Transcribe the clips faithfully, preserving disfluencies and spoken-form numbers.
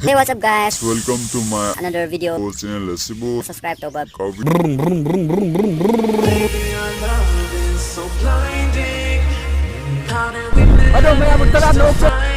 Hey, what's up, guys? Welcome to my another video channel ꯑꯁꯤꯕꯨ subscribe ꯇꯧꯕ ꯀꯥꯎꯕꯤ꯫ ꯑꯗꯣ ꯃꯌꯥꯝ ꯇꯔꯥ ꯅꯣꯛꯆ-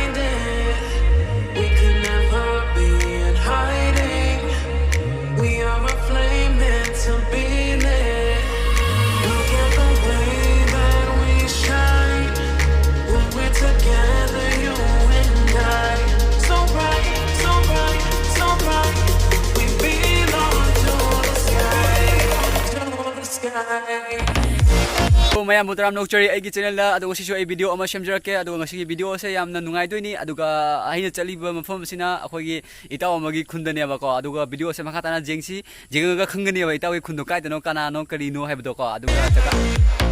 ꯑꯣ, ꯃꯌꯥꯝꯕꯨ ꯇꯔꯥꯝꯅ ꯑꯣꯛꯆꯔꯤ ꯑꯩꯒꯤ ꯆꯦꯅꯦꯜꯗ꯫ ꯑꯗꯣ ꯉꯁꯤꯁꯨ ꯑꯩ ꯚꯤꯗꯤꯑꯣ ꯑꯃ ꯁꯦꯝꯖꯔꯛꯀꯦ꯫ ꯑꯗꯨꯒ ꯉꯁꯤꯒꯤ ꯚꯤꯗꯤꯑꯣ ꯑꯁꯦ ꯌꯥꯝꯅ ꯅꯨꯡꯉꯥꯏꯗꯣꯏꯅꯤ꯫ ꯑꯗꯨꯒ ꯑꯩꯅ ꯆꯠꯂꯤꯕ ꯃꯐꯝ ꯑꯁꯤꯅ ꯑꯩꯈꯣꯏꯒꯤ ꯏꯇꯥꯎ ꯑꯃꯒꯤ ꯈꯨꯟꯗꯅꯦꯕꯀꯣ꯫ ꯑꯗꯨꯒ ꯚꯤꯗꯤꯑꯣ ꯑꯁꯦ ꯃꯈꯥ ꯇꯥꯅ ꯌꯦꯡꯁꯤ꯫ ꯌꯦꯡꯉꯒ ꯈꯪꯒꯅꯦꯕ ꯏꯇꯥꯎꯒꯤ ꯈꯨꯟꯗꯣ ꯀꯥꯏꯗꯅꯣ, ꯀꯅꯥꯅꯣ, ꯀꯔꯤꯅꯣ ꯍꯥꯏꯕꯗꯣꯀꯣ꯫ ꯑꯗꯨꯒ ꯆꯠꯂ-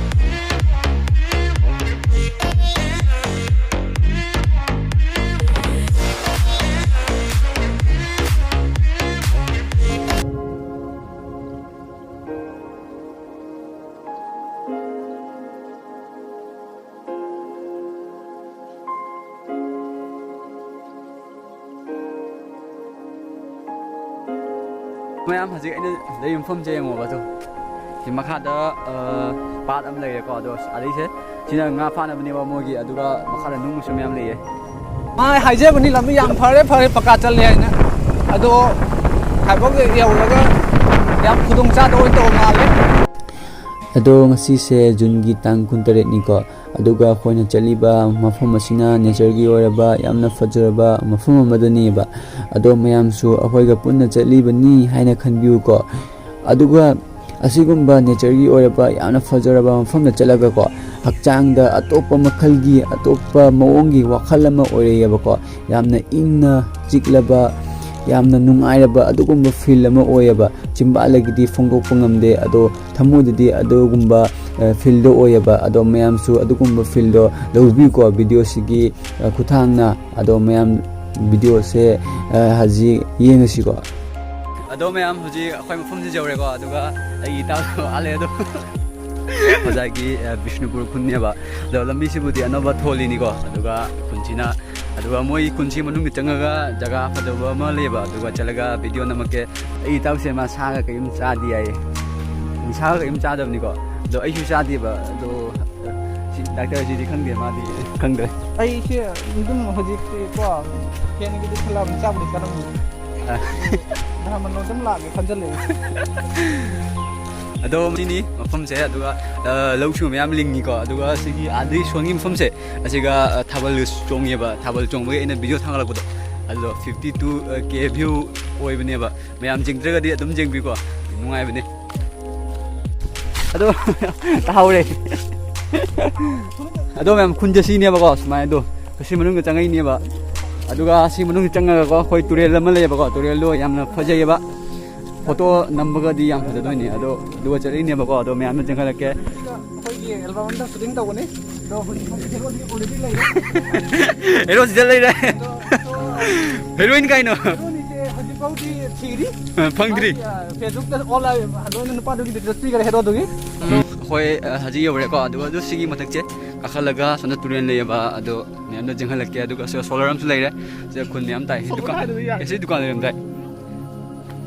ꯃꯌꯥꯝ, ꯍꯧꯖꯤꯛ ꯑꯩꯅ ꯂꯩꯔꯤꯕ ꯃꯐꯝꯁꯦ ꯌꯦꯡꯉꯣꯕ꯫ ꯑꯗꯨ ꯁꯤ ꯃꯈꯥꯗ, ꯑ, ꯄꯥꯠ ꯑꯃ ꯂꯩꯔꯦꯀꯣ꯫ ꯑꯗꯣ ꯑꯗꯩꯁꯦ ꯁꯤꯅ ꯉꯥ ꯐꯥꯅꯕꯅꯦꯕ ꯃꯣꯏꯒꯤ, ꯑꯗꯨꯒ ꯃꯈꯥꯗ ꯅꯨꯡꯁꯨ ꯃꯌꯥꯝ ꯂꯩꯌꯦ꯫ ꯃꯥ ꯍꯥꯏꯖꯕꯅꯤ, ꯂꯝꯕꯤ ꯌꯥꯝ ꯐꯔꯦ, ꯐꯔꯦ, ꯄꯀꯥ ꯆꯠꯂꯦ ꯍꯥꯏꯅ꯫ ꯑꯗꯣ ꯈꯥꯏꯕꯣꯛ ꯌꯧꯔꯒ ꯌꯥꯝ ꯈꯨꯗꯣꯡ ꯆꯥꯗꯕ ꯑꯣꯏꯅ ꯇꯧꯕ ꯃꯥꯜꯂꯦ꯫ ꯑꯗꯣ ꯉꯁꯤꯁꯦ ꯖꯨꯟꯒꯤ ꯇꯥꯡ ꯀꯨꯟꯇꯔꯦꯠꯅꯤꯀꯣ꯫ ꯑꯗꯨꯒ ꯑꯩꯈꯣꯏꯅ ꯆꯠꯂꯤꯕ ꯃꯐꯝ ꯑꯁꯤꯅ ꯅꯦꯆꯔꯒꯤ ꯑꯣꯏꯔꯕ ꯌꯥꯝꯅ ꯐꯖꯔꯕ ꯃꯐꯝ ꯑꯃꯗꯅꯦꯕ꯫ ꯑꯗꯣ ꯃꯌꯥꯝꯁꯨ ꯑꯩꯈꯣꯏꯒ ꯄꯨꯟꯅ ꯆꯠꯂꯤꯕꯅꯤ ꯍꯥꯏꯅ ꯈꯟꯕꯤꯌꯨꯀꯣ꯫ ꯑꯗꯨꯒ ꯑꯁꯤꯒꯨꯝꯕ ꯅꯦꯆꯔꯒꯤ ꯑꯣꯏꯔꯕ ꯌꯥꯝꯅ ꯐꯖꯔꯕ ꯃꯐꯝꯗ ꯆꯠꯂꯒꯀꯣ, ꯍꯛꯆꯥꯡꯗ ꯑꯇꯣꯞꯄ ꯃꯈꯜꯒꯤ, ꯑꯇꯣꯞꯄ ꯃꯑꯣꯡꯒꯤ ꯋꯥꯈꯜ ꯑꯃ ꯑꯣꯏꯔꯛꯑꯦꯕꯀꯣ꯫ ꯌꯥꯝꯅ ꯏꯪꯅ ꯆꯤꯛꯂꯕ, ꯌꯥꯝꯅ ꯅꯨꯡꯉꯥꯏꯔꯕ ꯑꯗꯨꯒꯨꯝꯕ ꯐꯤꯜ ꯑꯃ ꯑꯣꯏꯌꯦꯕ꯫ ꯆꯤꯝꯕꯥꯜꯗꯒꯤꯗꯤ ꯐꯣꯡꯗꯣꯛꯄ ꯉꯝꯗꯦ, ꯑꯗꯣ ꯊꯃꯣꯏꯗꯗꯤ ꯑꯗꯨꯒꯨꯝꯕ, ꯑ, ꯐꯤꯜꯗꯣ ꯑꯣꯏꯌꯦꯕ꯫ ꯑꯗꯣ ꯃꯌꯥꯝꯁꯨ ꯑꯗꯨꯒꯨꯝꯕ ꯐꯤꯜꯗꯣ ꯂꯧꯕꯤꯌꯨꯀꯣ ꯚꯤꯗꯤꯑꯣꯁꯤꯒꯤ, ꯑ, ꯈꯨꯠꯊꯥꯡꯅ꯫ ꯑꯗꯣ ꯃꯌꯥꯝ ꯚꯤꯗꯤꯑꯣꯁꯦ, ꯑ, ꯍꯧꯖꯤꯛ ꯌꯦꯡꯉꯁꯤꯀꯣ꯫ ꯑꯗꯣ ꯃꯌꯥꯝ, ꯍꯧꯖꯤꯛ ꯑꯩꯈꯣꯏ ꯃꯐꯝꯁꯤ ꯌꯧꯔꯦꯀꯣ꯫ ꯑꯗꯨꯒ ꯑꯩꯒꯤ ꯏꯇꯥꯎꯁꯨ ꯑꯥ ꯂꯩ꯫ ꯑꯗꯣ ꯉꯁꯥꯏꯒꯤ, ꯑ, ꯕꯤꯁꯅꯨꯄꯨꯔ ꯈꯨꯟꯅꯦꯕ꯫ ꯑꯗꯣ ꯂꯝꯕꯤꯁꯤꯕꯨꯗꯤ ꯑꯅꯧꯕ ꯊꯣꯜꯂꯤꯅꯤꯀꯣ꯫ ꯑꯗꯨꯒ ꯈꯨꯟꯁꯤꯅ ꯑꯗꯨꯒ ꯃꯣꯏ ꯈꯨꯟꯁꯤ ꯃꯅꯨꯡꯗ ꯆꯪꯉꯒ ꯖꯒꯥ ꯐꯖꯕ ꯑꯃ ꯂꯩꯌꯦꯕ, ꯑꯗꯨꯒ ꯆꯠꯂꯒ ꯚꯤꯗꯤꯑꯣ ꯅꯝꯃꯛꯀꯦ꯫ ꯑꯩ ꯏꯇꯥꯎꯁꯦ ꯃꯥ ꯁꯥꯒ ꯀꯔꯤꯝ ꯆꯥꯗꯦ ꯍꯥꯏꯌꯦ꯫ ꯁꯥꯒ ꯀꯔꯤꯝ ꯆꯥꯗꯕꯅꯤꯀꯣ, ꯑꯗꯣ ꯑꯩꯁꯨ ꯆꯥꯗꯦꯕ꯫ ꯑꯗꯣ ꯁꯤ ꯗꯥꯛꯇꯔꯁꯤꯗꯤ ꯈꯪꯗꯦ, ꯃꯥꯗꯤ ꯈꯪꯗ꯭ꯔꯦ꯫ ꯑꯩꯁꯦ ꯑꯗꯨꯝ ꯍꯧꯖꯤꯛꯇꯤ ꯀꯣ, ꯍꯦꯟꯒꯤꯗꯤ ꯈꯜꯂꯛꯑꯕꯅꯤ, ꯆꯥꯕꯨꯗꯤ ꯆꯥꯔꯝꯃꯤ꯫ ꯑ꯫ ꯙꯔꯃꯅꯣ ꯑꯗꯨꯝ ꯂꯥꯛꯑꯒꯦ ꯈꯟꯖꯜꯂꯛꯑꯦ꯫ ꯑꯗꯣ ꯁꯤꯅꯤ ꯃꯐꯝꯁꯦ, ꯑꯗꯨꯒ, ꯑ, ꯂꯧꯁꯨ ꯃꯌꯥꯝ ꯂꯤꯡꯉꯤꯀꯣ, ꯑꯗꯨꯒ ꯁꯤꯒꯤ ꯑꯥꯗꯒꯤ ꯁꯣꯟꯒꯤ ꯃꯐꯝꯁꯦ, ꯑꯁꯤꯒ, ꯑ, ꯊꯥꯕꯜ ꯆꯣꯡꯉꯦꯕ, ꯊꯥꯕꯜ ꯆꯣꯡꯕꯒꯤ ꯑꯩꯅ ꯚꯤꯗꯤꯑꯣ ꯊꯥꯒꯠꯂꯛꯄꯗꯣ, ꯑꯗꯨꯗꯣ ꯐꯤꯐꯇꯤ ꯇꯨ ꯀꯦ ꯚ꯭ꯌꯨ ꯑꯣꯏꯕꯅꯦꯕ꯫ ꯃꯌꯥꯝ ꯌꯦꯡꯗ꯭ꯔꯒꯗꯤ ꯑꯗꯨꯝ ꯌꯦꯡꯕꯤꯀꯣ, ꯅꯨꯡꯉꯥꯏꯕꯅꯦ꯫ ꯑꯗꯣ ꯇꯥꯍꯧꯔꯦ꯫ ꯑꯗꯣ ꯃꯌꯥꯝ ꯈꯨꯟꯁꯦ ꯁꯤꯅꯦꯕꯀꯣ, ꯁꯨꯃꯥꯏꯅ ꯑꯗꯣ ꯁꯤ ꯃꯅꯨꯡꯗ ꯆꯪꯉꯛꯏꯅꯦꯕ꯫ ꯑꯗꯨꯒ ꯁꯤ ꯃꯅꯨꯡꯗ ꯆꯪꯉꯒꯀꯣ, ꯑꯩꯈꯣꯏ ꯇꯨꯔꯦꯜ ꯑꯃ ꯂꯩꯌꯦꯕꯀꯣ, ꯇꯨꯔꯦꯜꯗꯣ ꯌꯥꯝꯅ ꯐꯖꯩꯌꯦꯕ꯫ ꯐꯣꯇꯣ ꯅꯝꯕꯒꯗꯤ ꯌꯥꯝ ꯐꯖꯗꯣꯏꯅꯦ꯫ ꯑꯗꯣ ꯑꯗꯨꯒ ꯆꯠꯂꯛꯏꯅꯦꯕꯀꯣ, ꯑꯗꯣ ꯃꯌꯥꯝꯗ ꯆꯦꯟꯈꯠꯂꯛꯀꯦ꯫ ꯑꯩꯈꯣꯏꯒꯤ ꯑꯦꯜꯕꯝ ꯑꯝꯇ ꯁꯨꯇꯤꯡ ꯇꯧꯒꯅꯤ꯫ ꯑꯗꯣ ꯍꯧꯖꯤꯛ ꯐꯥꯎꯗꯤ ꯍꯦꯔꯣꯗꯤ already ꯂꯩꯔꯦ꯫ ꯍꯦꯔꯣ ꯁꯤꯗ ꯂꯩꯔꯦ꯫ ꯑꯗꯣ, ꯑꯗꯣ ꯍꯦꯔꯣꯏꯟ ꯀꯥꯏꯅꯣ? ꯍꯦꯔꯣꯅꯤꯁꯦ ꯍꯧꯖꯤꯛ ꯐꯥꯎꯗꯤ ꯊꯤꯔꯤ꯫ ꯑ, ꯐꯪꯗ꯭ꯔꯤ꯫ ꯃꯥꯒꯤ, ꯑ, Facebook-ꯇ online ꯑꯗꯨ ꯑꯩꯅ ꯅꯨꯄꯥꯗꯨꯒꯤ details ꯄꯤꯈꯔꯦ ꯍꯦꯔꯣꯗꯨꯒꯤ꯫ ꯎꯝ, ꯑꯩꯈꯣꯏ, ꯑ, ꯍꯧꯖꯤꯛ ꯌꯧꯔꯦꯀꯣ꯫ ꯑꯗꯨꯒ ꯑꯗꯨ ꯁꯤꯒꯤ ꯃꯊꯛꯁꯦ ꯀꯥꯈꯠꯂꯒ ꯁꯣꯝꯗ ꯇꯨꯔꯦꯜ ꯂꯩꯌꯦꯕ꯫ ꯑꯗꯣ ꯃꯌꯥꯝꯗ ꯆꯦꯟꯍꯜꯂꯛꯀꯦ꯫ ꯑꯗꯨꯒ ꯁꯤꯗ solar ꯑꯃꯁꯨ ꯂꯩꯔꯦ꯫ ꯁꯤꯗ ꯈꯨꯟ ꯃꯌꯥꯝ ꯇꯥꯏ꯫ ꯁꯤ ꯁꯣꯝꯗ ꯗꯨꯀꯥꯟ, ꯍꯥꯏꯗꯣꯏ ꯌꯥꯔꯦ꯫ ꯑꯦ, ꯁꯤ ꯗꯨꯀꯥꯟ ꯂꯩꯔꯝꯗꯥꯏ꯫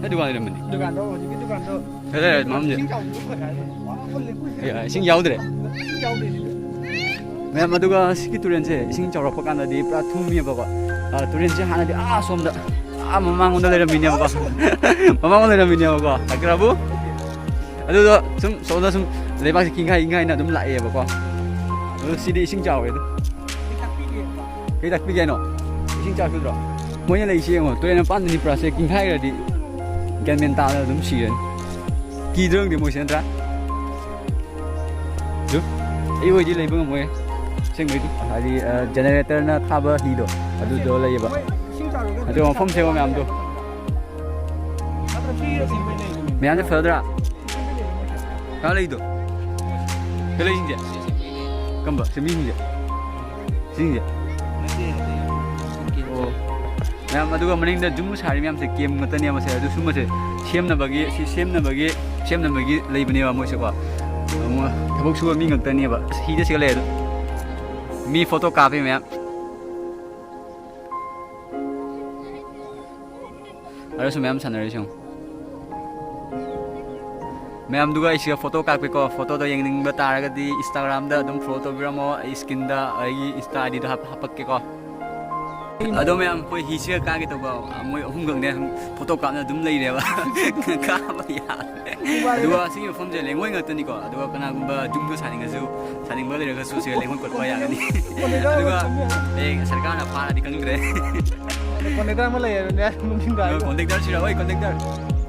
ꯁꯤ ꯗꯨꯀꯥꯟ ꯂꯩꯔꯝꯕꯅꯤ꯫ ꯗꯨꯀꯥꯟꯗꯣ, ꯍꯧꯖꯤꯛꯀꯤ ꯗꯨꯀꯥꯟꯗꯣ ꯍꯦ, ꯍꯦ, ꯃꯝꯁꯦ꯫ ꯏꯁꯤꯡ ꯆꯥꯎꯕꯗꯣ ꯐꯔꯦ ꯍꯥꯏꯕ꯫ ꯋꯥ, ꯄꯨꯜꯂꯦ, ꯄꯨꯜꯂꯦ꯫ ꯑꯦ, ꯏꯁꯤꯡ ꯌꯥꯎꯗ꯭ꯔꯦ꯫ ꯏꯁꯤꯡ ꯌꯥꯎꯗꯦ ꯁꯤꯗ꯫ ꯃꯌꯥꯝ, ꯑꯗꯨꯒ ꯁꯤꯒꯤ ꯇꯨꯔꯦꯜꯁꯦ ꯏꯁꯤꯡ ꯆꯥꯎꯔꯛꯄ ꯀꯥꯟꯗꯗꯤ ꯄꯨꯔꯥ ꯊꯨꯝꯃꯦꯕꯀꯣ꯫ ꯑ, ꯇꯨꯔꯦꯜꯁꯦ ꯍꯥꯟꯅꯗꯤ ꯑꯥ ꯁꯣꯝꯗ, ꯑꯥ ꯃꯃꯥꯡꯂꯣꯝꯗ ꯂꯩꯔꯝꯃꯤꯅꯦꯕꯀꯣ꯫ ꯃꯃꯥꯡꯂꯣꯝꯗ ꯂꯩꯔꯝꯃꯤꯅꯦꯕꯀꯣ꯫ Doctor Abu? ꯑꯗꯨꯗꯣ ꯁꯨꯝ ꯁꯣꯝꯗ ꯁꯨꯝ ꯂꯩꯕꯥꯛꯁꯦ ꯀꯤꯡꯈꯥꯏ ꯀꯤꯡꯈꯥꯏꯅ ꯑꯗꯨꯝ ꯂꯥꯛꯑꯦꯕꯀꯣ꯫ ꯑꯗꯣ ꯁꯤꯗꯤ ꯏꯁꯤꯡ ꯆꯥꯎꯋꯦ ꯑꯗꯣ꯫ ꯀꯩ ꯇꯥꯛꯄꯤꯒꯦ? ꯀꯩ ꯇꯥꯛꯄꯤꯒꯦ ꯍꯥꯏꯅꯣ? ꯏꯁꯤꯡ ꯆꯥꯎꯈꯤꯗ꯭ꯔꯣ? ꯃꯣꯏꯅ ꯂꯩꯁꯤ ꯌꯦꯡꯉꯣ, ꯇꯨꯔꯦꯜ ꯃꯄꯥꯟꯗꯅꯤ ꯄꯨꯔꯥꯁꯦ, ꯀꯤꯡꯈꯥꯏꯈ꯭ꯔꯗꯤ ꯒ꯭ꯌꯥꯟ ꯃꯦꯟ ꯇꯥꯗꯅ ꯑꯗꯨꯝ ꯁꯤꯔꯅꯤ꯫ ꯀꯤꯗ꯭ꯔꯣ ꯈꯪꯗꯦ ꯃꯣꯏꯁꯦ, ꯅꯠꯇ꯭ꯔꯥ? ꯑꯗꯨ ꯑꯩ ꯑꯣꯏꯗꯤ ꯂꯩꯕ ꯉꯝꯃꯣꯏ꯫ ꯑꯁꯦꯡꯕꯩꯗꯤ ꯍꯥꯏꯗꯤ, ꯑ, generator-ꯅ ꯊꯥꯕ ꯍꯤꯗꯣ ꯑꯗꯨꯗꯣ ꯂꯩꯌꯦꯕ꯫ ꯃꯣꯏ ꯏꯁꯤꯡ ꯆꯥꯎꯔꯒ ꯑꯗꯣ ꯃꯐꯝ ꯁꯦꯝꯕ ꯃꯌꯥꯝꯗꯣ꯫ ꯅꯠꯇ꯭ꯔ ꯐ꯭ꯔꯤꯗ ꯁꯦꯝꯕꯩ ꯂꯩꯕꯅꯦ꯫ ꯃꯌꯥꯝꯁꯦ ꯐꯗ꯭ꯔꯥ? ꯀꯥ ꯂꯩꯗꯣ? ꯀꯩ ꯂꯩꯁꯤꯡꯁꯦ? ꯀꯝꯕ? ꯁꯦꯝꯕꯤꯁꯤꯡꯁꯦ? ꯁꯤꯁꯤꯡꯁꯦ? ꯑꯣ꯫ ꯃꯌꯥꯝ, ꯑꯗꯨꯒ ꯃꯅꯤꯡꯗ ꯖꯨꯝ ꯁꯥꯔꯤ ꯃꯌꯥꯝꯁꯦ ꯀꯦꯝ ꯉꯥꯛꯇꯅꯦ ꯃꯁꯦ꯫ ꯑꯗꯨ ꯁꯨꯝꯕꯁꯦ ꯁꯦꯝꯅꯕꯒꯤ, ꯁꯤ ꯁꯦꯝꯅꯕꯒꯤ, ꯁꯦꯝꯅꯕꯒꯤ ꯂꯩꯕꯅꯦꯕ ꯃꯣꯏꯁꯦꯀꯣ꯫ ꯑꯗꯨ ꯃꯣꯏ ꯊꯕꯛ ꯁꯨꯕ ꯃꯤ ꯉꯥꯛꯇꯅꯦꯕ꯫ ꯑꯁ, ꯍꯤꯗ ꯁꯤꯒ ꯂꯩ ꯑꯗꯣ꯫ ꯃꯤ ꯐꯣꯇꯣ ꯀꯥꯞꯄꯤ ꯃꯌꯥꯝ꯫ ꯑꯗꯨꯁꯨ ꯃꯌꯥꯝ ꯁꯥꯟꯅꯔꯤꯁꯦ ꯌꯦꯡꯉꯨ꯫ ꯃꯌꯥꯝꯗꯨꯒ ꯑꯩꯁꯤꯒ ꯐꯣꯇꯣ ꯀꯥꯞꯀꯦꯀꯣ꯫ ꯐꯣꯇꯣꯗꯣ ꯌꯦꯡꯅꯤꯡꯕ ꯇꯥꯔꯒꯗꯤ Instagram-ꯗ ꯑꯗꯨꯝ follow ꯇꯧꯕꯤꯔꯝꯃꯣ꯫ ꯑꯩ screen-ꯗ ꯑꯩꯒꯤ Insta ID-ꯗꯣ ꯍꯥꯞ-, ꯍꯥꯄꯛꯀꯦꯀꯣ꯫ ꯑꯗꯣ ꯃꯌꯥꯝ, ꯑꯩꯈꯣꯏ ꯍꯤꯁꯤꯒ ꯀꯥꯒꯦ ꯇꯧꯕ, ꯃꯣꯏ ꯑꯍꯨꯝꯈꯛꯅꯦ ꯐꯣꯇꯣ ꯀꯥꯞꯅ ꯑꯗꯨꯝ ꯂꯩꯔꯦꯕ꯫ ꯀꯥꯕ ꯌꯥꯗ꯭ꯔꯦ꯫ ꯑꯗꯨꯒ ꯁꯤꯒꯤ ꯃꯐꯝꯁꯦ ꯂꯦꯡꯉꯣꯏ ꯉꯥꯛꯇꯅꯤꯀꯣ꯫ ꯑꯗꯨꯒ ꯀꯅꯥꯒꯨꯝꯕ ꯌꯨꯝꯗ ꯁꯥꯅꯤꯡꯉꯁꯨ, ꯁꯥꯅꯤꯡꯕ ꯂꯩꯔꯒꯁꯨ ꯁꯤꯗ ꯂꯦꯡꯉꯣꯏ ꯀꯣꯠꯄ ꯌꯥꯒꯅꯤ꯫ ꯑꯗꯨꯒ ꯍꯌꯦꯡ ꯁꯔꯀꯥꯔꯅ ꯐꯥꯔꯗꯤ ꯈꯪꯗ꯭ꯔꯦ꯫ Contractor ꯑꯃ ꯂꯩꯌꯦ, ꯃꯅꯤꯡꯗ꯫ ꯑ, contractor ꯁꯤꯔ, ꯍꯣꯏ, contractor꯫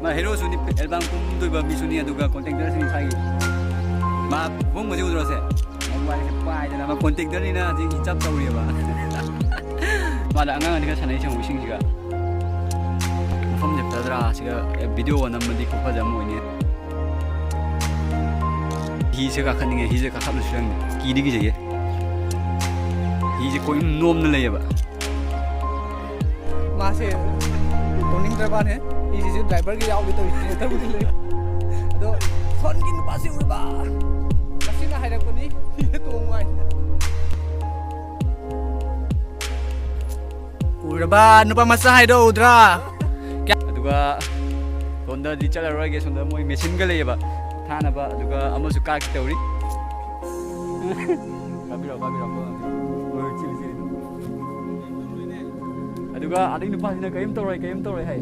ꯃꯥ heroꯁꯨꯅꯤ, album ꯀꯨꯝꯗꯣꯏꯕ ꯃꯤꯁꯨꯅꯤ, ꯑꯗꯨꯒ contractor ꯁꯤꯅꯤ ꯁꯥꯏ꯫ ꯃꯥ ꯐꯣꯡꯕꯁꯤ ꯎꯗ꯭ꯔꯣꯁꯦ? Mobileꯁꯦ ꯄꯥꯏꯗꯅ, ꯃꯥ contractorꯅꯤꯅ ꯍꯧꯖꯤꯛ ꯍꯤꯆꯞ ꯇꯧꯔꯤꯑꯕ꯫ ꯃꯥꯗ ꯑꯉꯥꯡ ꯑꯅꯤꯒ ꯁꯥꯟꯅꯩ ꯁꯪꯒꯨ ꯏꯁꯤꯡꯁꯤꯒ꯫ ꯃꯐꯝꯁꯦ ꯐꯖꯗ꯭ꯔꯥ? ꯁꯤꯒ, ꯑꯦ, video ꯅꯝꯕꯗꯤ ꯈꯨꯐꯖ ꯑꯃ ꯑꯣꯏꯅꯤ꯫ ꯍꯤꯁꯦ ꯀꯥꯈꯠꯅꯤꯡꯉꯦ, ꯍꯤꯁꯦ ꯀꯥꯈꯠꯂꯨꯁꯤꯔꯪꯗꯦ꯫ ꯀꯤꯗꯤ ꯀꯤꯖꯩꯌꯦ꯫ ꯍꯤꯁꯦ ꯀꯣꯏ ꯅꯣꯝꯅ ꯂꯩꯌꯦꯕ꯫ ꯃꯥꯁꯦ ꯇꯣꯡꯅꯤꯡꯗ꯭ꯔꯕꯅꯦ꯫ ꯍꯤꯁꯤꯁꯨ driverꯒꯤ ꯌꯥꯎꯒꯦ ꯇꯧꯔꯤꯁꯦ, ꯇꯧꯕꯗꯤ ꯂꯩ꯫ ꯑꯗꯣ ꯐꯣꯟꯒꯤ ꯅꯨꯄꯥꯁꯤ ꯎꯔꯕ? ꯃꯁꯤꯅ ꯍꯥꯏꯔꯛꯄꯅꯤ, ꯍꯤꯗ ꯇꯣꯡꯉꯨ ꯍꯥꯏꯅ꯫ ꯎꯔꯕ ꯅꯨꯄꯥ ꯃꯆꯥ ꯍꯥꯏꯗꯣ ꯎꯗ꯭ꯔꯥ? ꯑꯗꯨꯒ ꯁꯣꯝꯗꯗꯤ ꯆꯠꯂꯔꯣꯏꯒꯦ, ꯁꯣꯝꯗ ꯃꯣꯏ machineꯒ ꯂꯩꯌꯦꯕ ꯊꯥꯅꯕ, ꯑꯗꯨꯒ ꯑꯃꯁꯨ ꯀꯥꯔꯛꯀꯦ ꯇꯧꯔꯤ꯫ ꯀꯥꯕꯤꯔꯣ, ꯀꯥꯕꯤꯔꯣ, ꯀꯥꯕꯤꯔꯣ꯫ ꯍꯣꯏ, ꯆꯤꯜꯂꯤ, ꯆꯤꯜꯂꯤ꯫ ꯑꯗꯨꯒ ꯑꯗꯩ ꯅꯨꯄꯥꯁꯤꯅ ꯀꯔꯤꯝ ꯇꯧꯔꯣꯏ, ꯀꯔꯤꯝ ꯇꯧꯔꯣꯏ ꯍꯥꯏ꯫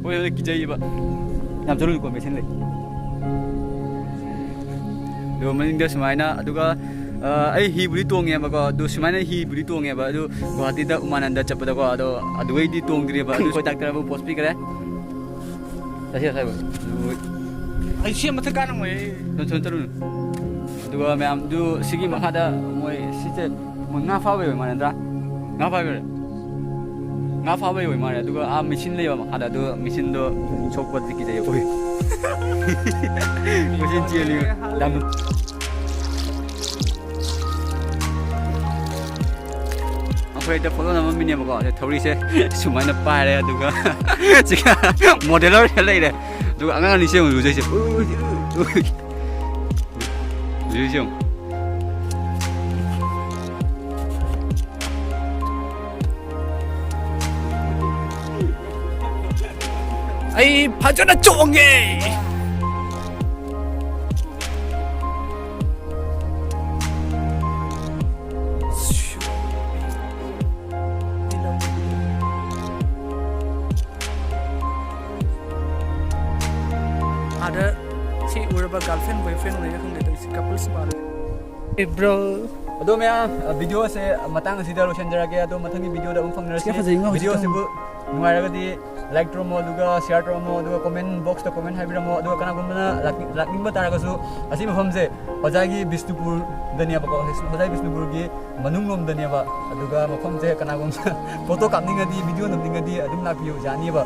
ꯍꯣꯏ, ꯍꯣꯏ, ꯀꯤꯖꯩꯌꯦꯕ꯫ ꯌꯥꯝ ꯆꯠꯂꯨꯅꯨꯀꯣ, machine ꯂꯩ꯫ ꯑꯗꯨꯒ ꯃꯅꯤꯡꯗ ꯁꯨꯃꯥꯏꯅ, ꯑꯗꯨꯒ, ꯑ, ꯑꯩ ꯍꯤꯕꯨꯗꯤ ꯇꯣꯡꯉꯦꯕꯀꯣ, ꯑꯗꯨ ꯁꯨꯃꯥꯏꯅ ꯍꯤꯕꯨꯗꯤ ꯇꯣꯡꯉꯦꯕ, ꯑꯗꯨ ꯒꯨꯍꯥꯇꯤꯗ ꯎꯃꯥꯅꯟꯗ ꯆꯠꯄꯗꯀꯣ, ꯑꯗꯣ ꯑꯗꯨꯒꯩꯗꯤ ꯇꯣꯡꯗ꯭ꯔꯤꯕ, ꯑꯗꯨ ꯑꯩꯈꯣꯏ doctor ꯑꯃ post ꯄꯤꯈ꯭ꯔꯦ꯫ ꯆꯠꯁꯤ, ꯆꯠꯁꯤ, ꯆꯠꯁꯤ꯫ ꯑꯩ ꯁꯤ ꯃꯊꯛ ꯀꯥꯔꯝꯃꯣꯏ꯫ ꯆꯠ-, ꯆꯠ-, ꯆꯠꯂꯨꯅꯨ꯫ ꯑꯗꯨꯒ ꯃꯌꯥꯝꯗꯨ ꯁꯤꯒꯤ ꯃꯈꯥꯗ ꯃꯣꯏ ꯁꯤꯁꯦ ꯃꯣꯏ ꯉꯥ ꯐꯥꯕꯩ ꯑꯣꯏ ꯃꯥꯜꯂꯦ ꯅꯠꯇ꯭ꯔꯥ? ꯉꯥ ꯐꯥꯕꯩ ꯑꯣꯏꯔꯦ꯫ ꯉꯥ ꯐꯥꯕꯩ ꯑꯣꯏ ꯃꯥꯜꯂꯦ꯫ ꯑꯗꯨꯒ ꯑꯥ machine ꯂꯩꯕ ꯃꯈꯥꯗ, ꯑꯗꯨ machineꯗꯣ ꯁꯣꯛꯄꯗꯤ ꯀꯤꯖꯩ ꯑꯩꯈꯣꯏ꯫ Machine ꯆꯦꯜꯂꯤ꯫ ꯗꯥꯝ-, ꯑꯩꯈꯣꯏ ꯍꯦꯛꯇ photo ꯅꯝꯃꯝꯃꯤꯅꯦꯕꯀꯣ꯫ ꯊꯧꯔꯤꯁꯦ ꯁꯨꯃꯥꯏꯅ ꯄꯥꯏꯔꯦ, ꯑꯗꯨꯒ ꯁꯤꯒ modeler ꯂꯩꯔꯦ, ꯑꯗꯨꯒ ꯑꯉꯥꯡ ꯑꯅꯤꯁꯦ ꯑꯃꯨꯛ ꯂꯨꯖꯩꯁꯦ꯫ ꯎꯏ, ꯎꯏ, ꯎꯏ, ꯎꯏ꯫ ꯂꯨꯖꯩꯁꯦ ꯑꯃꯨꯛ꯫ ꯑꯩ ꯐꯖꯅ ꯆꯣꯡꯉꯦ꯫ ꯑꯥꯗ ꯁꯤ ꯎꯔꯕ girlfriend boyfriend ꯂꯩꯔ ꯈꯪꯗꯦ ꯇꯧꯔꯤꯁꯤ, couples ꯃꯥꯜꯂꯦ꯫ ꯑꯦ, bro꯫ ꯑꯗꯣ ꯃꯌꯥꯝ, ꯚꯤꯗꯤꯑꯣꯁꯦ ꯃꯇꯥꯡ ꯑꯁꯤꯗ ꯂꯣꯏꯁꯤꯟꯖꯔꯒꯦ꯫ ꯑꯗꯣ ꯃꯊꯪꯒꯤ ꯚꯤꯗꯤꯑꯣꯗ ꯑꯃꯨꯛ ꯐꯪꯅꯔꯁꯤ꯫ ꯌꯥꯝ ꯐꯖꯩꯉꯣ ꯍꯧꯖꯤꯛꯀꯤ ꯚꯤꯗꯤꯑꯣꯁꯤꯕꯨ ꯅꯨꯡꯉꯥꯏꯔꯒꯗꯤ like ꯇꯧꯔꯝꯃꯣ, ꯑꯗꯨꯒ share ꯇꯧꯔꯝꯃꯣ, ꯑꯗꯨꯒ comment box ꯇ comment ꯍꯥꯏꯕꯤꯔꯝꯃꯣ꯫ ꯑꯗꯨꯒ ꯀꯅꯥꯒꯨꯝꯕꯅ ꯂꯥꯛꯅꯤꯡ-, ꯂꯥꯛꯅꯤꯡꯕ ꯇꯥꯔꯒꯁꯨ ꯑꯁꯤ ꯃꯐꯝꯁꯦ ꯍꯣꯖꯥꯏꯒꯤ ꯕꯤꯁꯅꯨꯄꯨꯔꯗꯅꯦꯕꯀꯣ, ꯍꯣꯖꯥꯏ ꯕꯤꯁꯅꯨꯄꯨꯔꯒꯤ ꯃꯅꯨꯡꯂꯣꯝꯗꯅꯦꯕ꯫ ꯑꯗꯨꯒ ꯃꯐꯝꯁꯦ ꯀꯅꯥꯒꯨꯝꯕ ꯐꯣꯇꯣ ꯀꯥꯞꯅꯤꯡꯉꯗꯤ, ꯚꯤꯗꯤꯑꯣ ꯅꯝꯅꯤꯡꯉꯗꯤ ꯑꯗꯨꯝ ꯂꯥꯛꯄꯤꯌꯨ, ꯌꯥꯅꯤꯕ꯫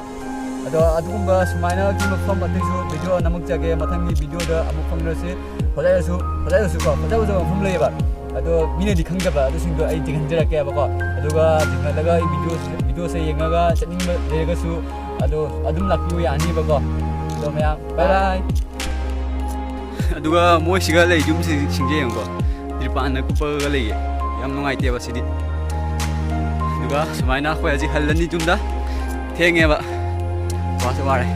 ꯑꯗꯣ ꯑꯗꯨꯒꯨꯝꯕ ꯁꯨꯃꯥꯏꯅꯒꯤ ꯃꯐꯝ ꯑꯇꯩꯁꯨ ꯚꯤꯗꯤꯑꯣ ꯅꯝꯃꯛꯆꯒꯦ꯫ ꯃꯊꯪꯒꯤ ꯚꯤꯗꯤꯑꯣꯗ ꯑꯃꯨꯛ ꯐꯪꯅꯔꯁꯤ꯫ ꯍꯣꯖꯥꯏꯗꯁꯨ, ꯍꯣꯖꯥꯏꯗꯁꯨꯀꯣ ꯐꯖ ꯐꯖꯕ ꯃꯐꯝ ꯂꯩꯌꯦꯕ꯫ ꯑꯗꯣ ꯃꯤꯅꯗꯤ ꯈꯪꯗꯕ, ꯑꯗꯨꯁꯤꯡꯗꯣ ꯑꯩ ꯊꯤꯡꯍꯟꯖꯔꯛꯀꯦꯕꯀꯣ꯫ ꯑꯗꯨꯒ ꯊꯤꯡꯍꯜꯂꯒ ꯑꯩ ꯚꯤꯗꯤꯑꯣ, ꯚꯤꯗꯤꯑꯣꯁꯦ ꯌꯦꯡꯉꯒ ꯆꯠꯅꯤꯡꯕ ꯂꯩꯔꯒꯁꯨ ꯑꯗꯣ ꯑꯗꯨꯝ ꯂꯥꯛꯄꯤꯌꯨ, ꯌꯥꯅꯤꯕꯀꯣ꯫ ꯑꯗꯣ ꯃꯌꯥꯝ bye bye꯫ ꯑꯗꯨꯒ ꯃꯣꯏꯁꯤꯒ ꯂꯩ ꯌꯨꯝꯁꯤꯡꯁꯦ ꯌꯦꯡꯉꯨꯀꯣ, ꯇ꯭ꯔꯤꯄꯥꯟꯅ ꯀꯨꯞꯄꯒ ꯂꯩꯌꯦ꯫ ꯌꯥꯝ ꯅꯨꯡꯉꯥꯏꯇꯦꯕ ꯁꯤꯗꯤ꯫ ꯑꯗꯨꯒ ꯁꯨꯃꯥꯏꯅ ꯑꯩꯈꯣꯏ ꯍꯧꯖꯤꯛ ꯍꯜꯂꯅꯤ ꯌꯨꯝꯗ, ꯊꯦꯡꯉꯦꯕ, ꯋꯥꯁꯨ ꯋꯥꯔꯦ꯫